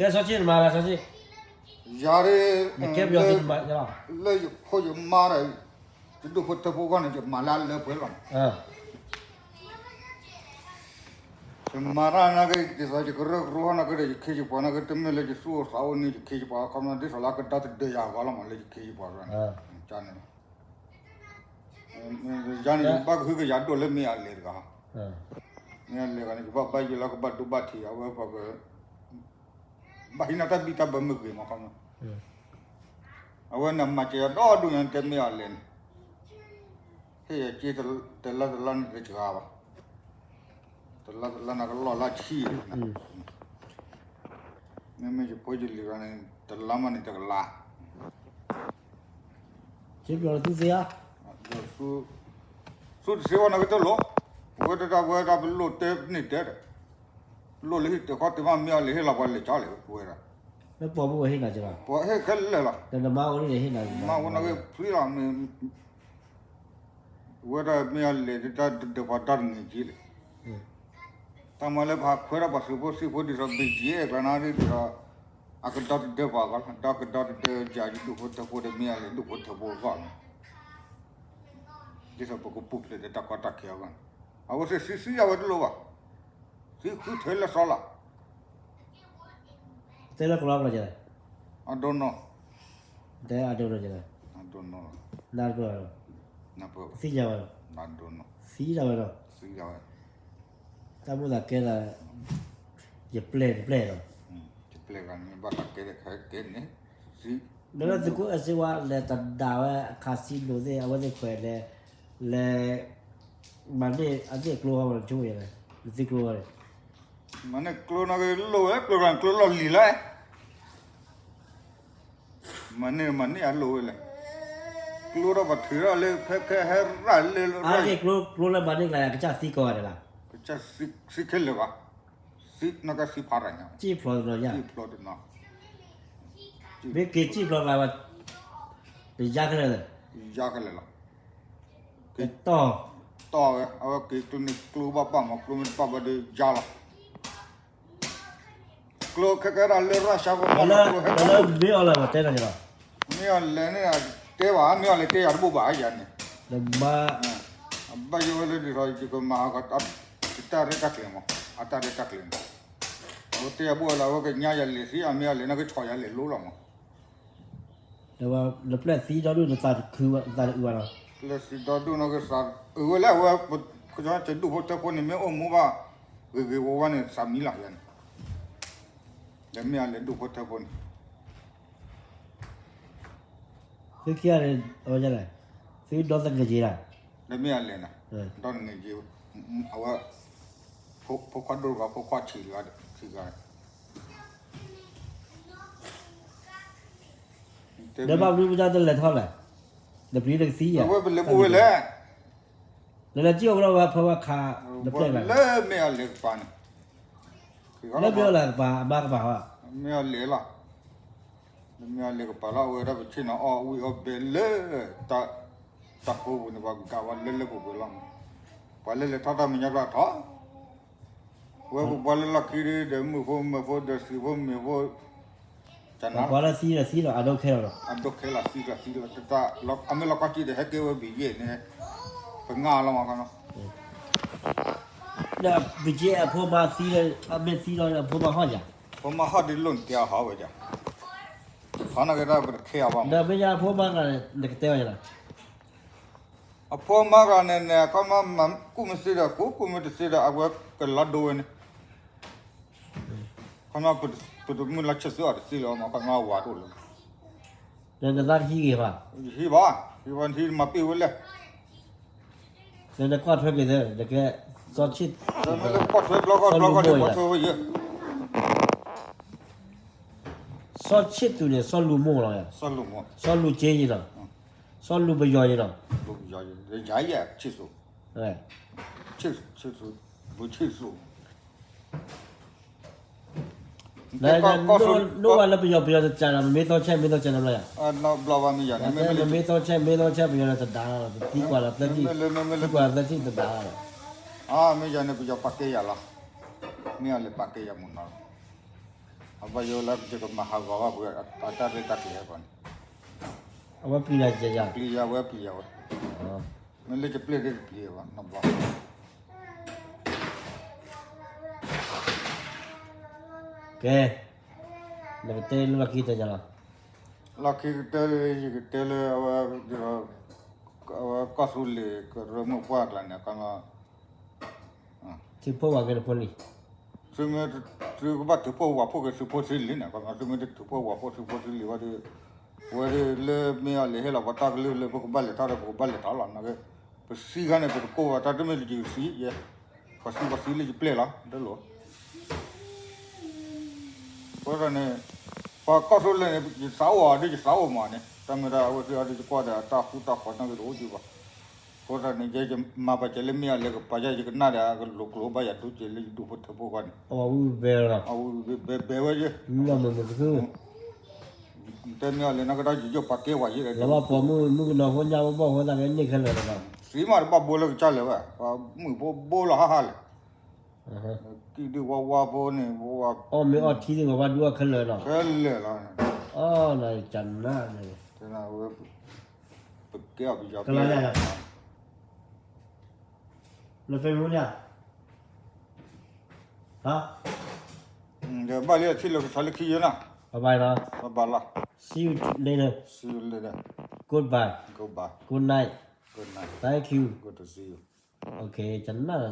ကဲစီဆ့နမၤလၢစီဆ့, ယၤဒ်, နကဲပယီၤသုနမၤလီၤ, လၢယဖိယမါဒီး, ယဒူၣ်ဖိထၢဖိဂီၢ်န့ၣ် ယမၤလၢအလၢပှဲၤလီၤ. ယမၤတၢ်နာ်က့ ဒ်သိးယကရၢကရိဟီၣ်နာ်က့ဒီး ယခ့ယပှၤနာ်က့ တမ့ၢ်လၢယသူၣ်အိၣ်သးအိၣ်န့ၣ် ယခ့ယပှၤခီမီ ဒ်သိးလၢအကဒီတဒၢယၤအဂီၢ်လီၤမး လၢယခ့ယပှၤန့ၣ်, ယန့ၣ် ယဘၣ်ကဟုကယာ်ဒိၣ်လၢမ့ၢ်အလဲၤတဂၤ, မ့ၢ်အလဲၤတဂၤန့ၣ် ယဘၣ်ဘၣ်ယိၣ်လၢကဘၣ်ဒိဘၣ်ထံး အဝဲပှၤက ဘၣ်ဟံးန့ၢ်တၢ်ဘံၣ်တၢ်ဘၢမုၢ်ဂ့ၤမးခီမီ, အဝဲန့ၣ်မၤစၢၤယၤဒီဒူၣ်ညါတဲမ့ၢ်အလဲၤန့ၣ်, ဟ့ၣ်ယက့တလါတလါန့ၣ်တစှၤဘၣ်, တလါတလါန့ၣ်ကလီၢ်လၢဆံ, မ့မ့ၢ်ယဖိယလံၤဂၤန့ၣ် တလါမးန့ၣ်တကလး စ့ပျီလၢသူသ့ဧါ, သူတသ့ဝဲန့ၣ်ကတလိၣ်, ပဝဲတၢ်ပဝဲဒၣ်ပလိၣ်တဲန့ၣ်တဲဒီး, လိၣ်လၢဟံၣ်တခီတမ့ၢ်မ့ၢ်အလဲၤဟ့ၣ်လီၤပှၤလဲၤကၠီလဲၣ်ပဝဲဒၣ်, လၢပှၤဘူၣ်ဝဲဟ့ၣ်နၤကလီၤ, ပှၤဟ့ၣ်ခဲလၢာ်လီၤ, နမါအိၣ်န့ၣ်ဟ့ၣ်နၤ, မါအိၣ်န့ၣ်ကဖှံလီၤ, ဝဲဒၣ်မ့ၢ်အလဲၤဒ်တၢ်ဒၢးပှၤဒီတနံၤက့လံ, တၢ်မၤလၢပှၤခွဲးထီၣ်ပှၤသုးဖိသံၣ်ဖိဒ်သိး ဘံၣ်ကၠံ အဲၣ်ကျါန့ၣ်ဒ်သိး, အကဒီတဒၢပှၤဂီၢ်လီၤ, ဒီးကဒီတဒၢယၤယဒူၣ်ဖိထၢဖိဒီး မ့ၢ်အလဲၤဒူၣ်ဖိထၢဖိအဂီၢ်လီၤ, ဒ်သိးပကပူၤဖျဲးဒီးတၢ်ကီတၢ်ခဲအဂီၢ်န့ၣ်, အဝဲသ့ၣ်သံသံအဝဲတလိၣ်ဘၣ်, သံဃုထၢလၢစီလီၤ တဲလၢကလီကလီကလဲၣ်, အဒိနီၢ်, တဲအဒိနီၢ်ကလဲၣ်, အဒိနီၢ်, နၢ်တပၢၢ်ဘၣ်လီၤ, သံညါဝဲလီၤ, သံဒၣ်ဝဲလီၤ, တၢ်မိၣ်သးကဲသး, ယပျဲၢ်တပျဲၢ်လီၤ, ယပျဲၢ်ဂၤန့ၣ်ဘၣ်သးကဲ, ကဲန့ၣ်, လၢသုးခိၣ်အဲၣ်စ့ဝါလဲၤတဒါဝဲအခးစံလိာ်သ့ၣ် အဝဲသ့ၣ်ခွဲးလဲၤ, လဲၤ, မၤန့ၢ်အသ့ၣ်ကျိဟီၣ်ဝဲဆိၣ်ဂ့ၤလဲၣ်, နသ့ၣ်ကျိဝဲန့ၣ် မၤန့ၢ်ကျိနီၣ်ဂ့ၤလိၣ်ဝဲ ကျိကျါန့ၣ်ကျိလီၢ်လံၤလၢ, မၤန့ၢ်မၤန့ၢ်အလိၣ်ဝဲလဲၣ်, ကျိထီၣ်ပှၤထုးထီၣ်လၢဖဲခဲဟဲရၣ်လၢ, အါတက့ၢ်ကျိလၢမၤန့ၢ်ကျါ ကစၢ်သံကိးဂၤဒဲးလီၤ, ကစၢ်သံခဲလၢာ်ဘၣ်, သံနီၣ်ကစၢ်သံဖးရၤညါ, စံၣ်ဖျိးတနီၤယါ, စံၣ်ဖျိးတနီၤ, မ့ၢ်က့ၤစံၣ်ဖျိးကျါဘၣ်, ယါခဲလၢာ်, ယါခဲလၢာ်လီၤ, က့ၤတီၢ်, တီၢ်ဝဲ အဝဲက့ၤကျိန့ၣ်ကျိဘၣ်ဘၣ်မး ကျိမ့ၢ်တဘၣ်ဘၣ်ဒီးယါလီၤ ကျိခဲကဲဒၣ်လၢရၢၡါဖိမးလၢကျိဟဲကဲ, မ့ၢ်အီၤလဲၤန့ၣ်တဲနီၤ, မ့ၢ်အီၤလဲၤန့ၣ်တဲဘၣ် မ့ၢ်အီၤလဲၤတဲယၤတဘိၣ်ဘၣ်ယၤန့ၣ်, ဘၣ်ယိၣ်ဝဲလၢဒ်သိး ယကမၤအီၤကတၢ်ရဲၣ်တၢ်ကျဲၤမး, အတၢ်ရဲၣ်တၢ်ကျဲၤမး, အဝဲတဲယၤဘိၣ်ဝဲလၢ အဝဲကညါယၤလဲၤသံ အမ့ၢ်အီၤလဲၤန့ၣ်ကဆီၣ်ယၤလဲၤလိလီၤမး နပျဲၢ်သံဒီဒူၣ်နသးတခုဝဲသးတအုးဘၣ်နီၤ, ပျဲၢ်သံဒီဒူၣ်နီၣ်ဂ့ၤသးအုးဝဲလၢအဝဲ, ခီကဒူၣ်ဖိထၢဖိန့ၣ် မ့ၢ်အိၣ်မူဘၣ်, ဂ့ၤဂ့ၤဝါဝါန့ၣ် သးမံလီၤယၤန့ၣ်, ဒီးမ့ၢ်အလဲၤဒူၣ်ဖိထၢဖိန့ၣ် သုခံဂၤန့ၣ်, သုဒီသနံးက့ၤလီၤ, ဒီးမ့ၢ်အလဲၤန့ၣ်, ဒီနံးက့ၤ, အဝဲ, ဖိခွါဒိၣ်တဂၤ ဖိခွါဆံးတဂၤ, ခံဂၤ ဒီးဘၣ်မနုၤပတၢ်တလဲၤထီၣ်လဲၣ်, နပျံၤနကသံယၤ, အဝဲပလဲၤပူၤဝဲလဲၣ်, နလဲၤစံၣ်အီၤကဒီးဝဲဖဲဝဲခး, နပျဲၢ်လၢ, လၢမ့ၢ်အလဲၤကပၤန့ၣ်, လၢမ့ၢ်အလဲၤကပၤ အမါကပၤဟီ, မ့ၢ်အလဲၤလီၤ, လၢမ့ၢ်အလဲၤကပၤလီၤ အဝဲဒၣ်ပဆ့ၣ်နီၤအီၣ်ဝံၣ်အီၣ်ဘဲလၢ, တၢ်ကိးပူၤန့ၣ် ပှၤကးဝဲလၢလၢပှဲၤပှဲၤလီၤ, ပှၤလၢလဲၤထီၣ်တၢ်မဲာ်ညါကျါထီၣ် ဝဲပပှၤလၢလီၢ်ခံဒီး မုၣ်ဖိမၢဖိဒီးသံးဖိမ့ၤဖိ, ပှၤလၢသံဒီးသံလီၤ အဒိခဲလီၤ, အဒိခဲလီၤသံလီၤသံလီၤ တတၢ်, အမ့ၢ်လီၤကီၢ်စံၣ်ဒီးဟဲက့ၤဝဲဘံၣ်ယဲၢ်န့ၣ်, ပငါလီၤမး, ဒီးဘံၣ်ယဲၢ်အဖိမါသံလီၤ အမ့ၢ်သံလီၤအဖိမါဟီၣ်ယၤ, ဖိမါဟီၣ်ဒ်လိၣ်န့ၣ်တဲအဟီၣ်ဝဲယၤ, ဟီၣ်နာ်က့ဒၣ်ပတခဲအီၤဘၣ်မး, ဒီးမ့ၢ်ညါအဖိမါဂၤန့ၣ် နကတဲဝဲယၤလီၤ အဖိမါဂၤန့ၣ်န့ၣ် အခီမး ကူၣ်မ့ၢ်သ့ဒီး ကူၣ်ကူၣ်မ့ၢ်တသ့ဒီး အဝဲကလီၤဒိဝဲန့ၣ်, ခီမး ပတမုၢ်လၢ်ဆၢၣ်သုအီၤတသ့လၢၤမး ခီမးဝၤတအိၣ်လၢၤ, နသးတဟံးဂ့ၤဘၣ်, ဟံးဘၣ်, ဟံးဘၣ် ဟံးမၤပ့ၢ်ဝဲလဲၣ်, နကွၢ်ထွဲက့ၤသ့ နကဲ, စီၤဆ့ၣ်, ကွၢ်ထွဲဘျီဃီဘျီဃီန့ၣ် ကွၢ်ထွဲဝဲယဲ စီၤဆ့ၣ်သူးန့ၣ် စီၤလူၤမိၢ်လီၤ, စီၤလူၤက့ယနီၤ, စီၤလူၤပယီၤယနီၤ, ယၤယဲဆ့ၣ်သူး, ဆ့ၣ်သူး, ဘုဆ့ၣ်သူး, နအိၣ်ဝဲလၢပယီၤ ပယီၤတစးဒီး မ့ၢ်သီဆဲၣ် မ့ၢ်သီဆဲၣ်နီတဘျီယၤ, မ့ၢ်သီဆဲၣ် မ့ၢ်သီဆဲၣ် ပယီၤန့ၣ်တဒါလီၤ သံကွၢ်လီၤသၢထံၣ်, သံကွၢ်လီၤသၢထံၣ်တဒါလီၤ, မ့ၢ်ယၤန့ၣ် ပယီၤပာ်ကဲယၤလီၤ, မ့ၢ်အလဲၤပာ်ကဲယၤမုၢ်နီၤလီၤ, ဘၣ်ယိၣ်လၢယကမၤဟးဂီၤဘၣ်ပှၤအတၢ်ရဲၣ်တၢ်ကျဲၤအဂီၢ်န့ၣ်, အဝဲပျံၤယၤ, ပျံၤယၤဝဲပျံၤယၤဝဲ, မ့ၢ်လၢယပျဲၢ်ဒ်ပျံၤဘၣ်နီၤဘၣ်. ကဲ, နကတဲလၢလီၢ်ခံတဲယၤလီၤ. လီၢ်ခံကတဲလၢ ယကတဲလၢ အဝဲ ကီၢ်သူလ့ၤကရၢမိၢ်ပှၢ်အကျါန့ၣ် ခီမီ သုးဖိဝၤကဲတဖိလံ, သုမ့ၢ် သုကဘၣ်ထုးဖှိၣ်ဝၤဖှိၣ်က့ၤသုးဖိသုလံၤန့ၣ် ခီမီ သုမ့ၢ်တထုးဖှိၣ်ဝၤဖှိၣ်သုးဖိသုလံၤဝဲဒီး, ဝဲဒၣ်လၢမ့ၢ်အီၤလံၤဟ့ၣ်လီၤပှၤတၢ်ကလုၢ်လၢပကဘၣ်လဲၤထီၣ်ဒီးပကဘၣ်လဲၤထီၣ်လီၤန့ၣ်, ပစံးခါန့ၣ် ပတကိးဝဲတၢ်တမ့ၢ်လၢယကစံးယဲ, ပှၤစံးပှၤစံးလၢယပျဲၢ်လီၤ တလိၣ် အဃိသတးန့ၣ် ပှၤကီၢ်သူလ့ၤန့ၣ် ယသးအိၣ်အီၤဒီးယသးအိၣ်မးန့ၣ် တၢ်မ့ၢ်တၢ်အဝဲသ့ၣ်အီၤဒီးယကွၢ်ဒီးအတၢ်ဃူတၢ်ဖိးနီၣ်ဂံၢ်တအိၣ်က့ၤဘၣ်. အဃိသတးန့ၣ် ယမၤပာ်စၢၤလၢမ့ၢ်အီၤလံၤကပာ်ယၤ ယကနၣ်ဒီးအကလိၤကျိၤဘၣ်ယၤဒိက့ၤလၢယဒူၣ်ဖိထၢဖိဂီၢ်န့ၣ်, အဝဲဘဲဘဲဝဲယဲ, တဲမ့ၢ်အီၤလံၤနီၢ်ကဒီးယယိၣ်ပာ်ကဲဝဲယဲဒီး လၢဘၣ်ပိာ်မုၣ်မုၣ်ကနီၤဖိညါဘီၣ်ဘီၣ်အဃိသတးကန့ၢ်ခဲလၢာ်လီၤ, သံမးတဘၣ်ဘိလၢကစၢ်လၢၤဘၣ် ပှၤမုၣ်ဖိဘိလီၤဟါဟါလၢာ် ကံၣ်ဒုၣ်ဝါဝါဖိန့ၣ် အီၣ်မ့ၤအီထံသ့ၣ်ဂီၤဘၣ်ဒုးအီၣ်ခဲလၢာ်လီၤ, ခဲလၢာ်လီၤ, အီၣ်နၤကနၣ်န့ၣ်, ပကဲအီၤပယီၤကလါလၢ်လီၤ, န Facebook လၢ်, ဟါ, ဒီးဘၣ်လံအထံၣ်လိာ်ကဆါလၢခံယိၤနီၤ, bye bye လီၤ, bye bye လီၤ, see you later, see you later, goodbye, goodbye, good night, good night, thank you, good to see you, okay ကနၣ်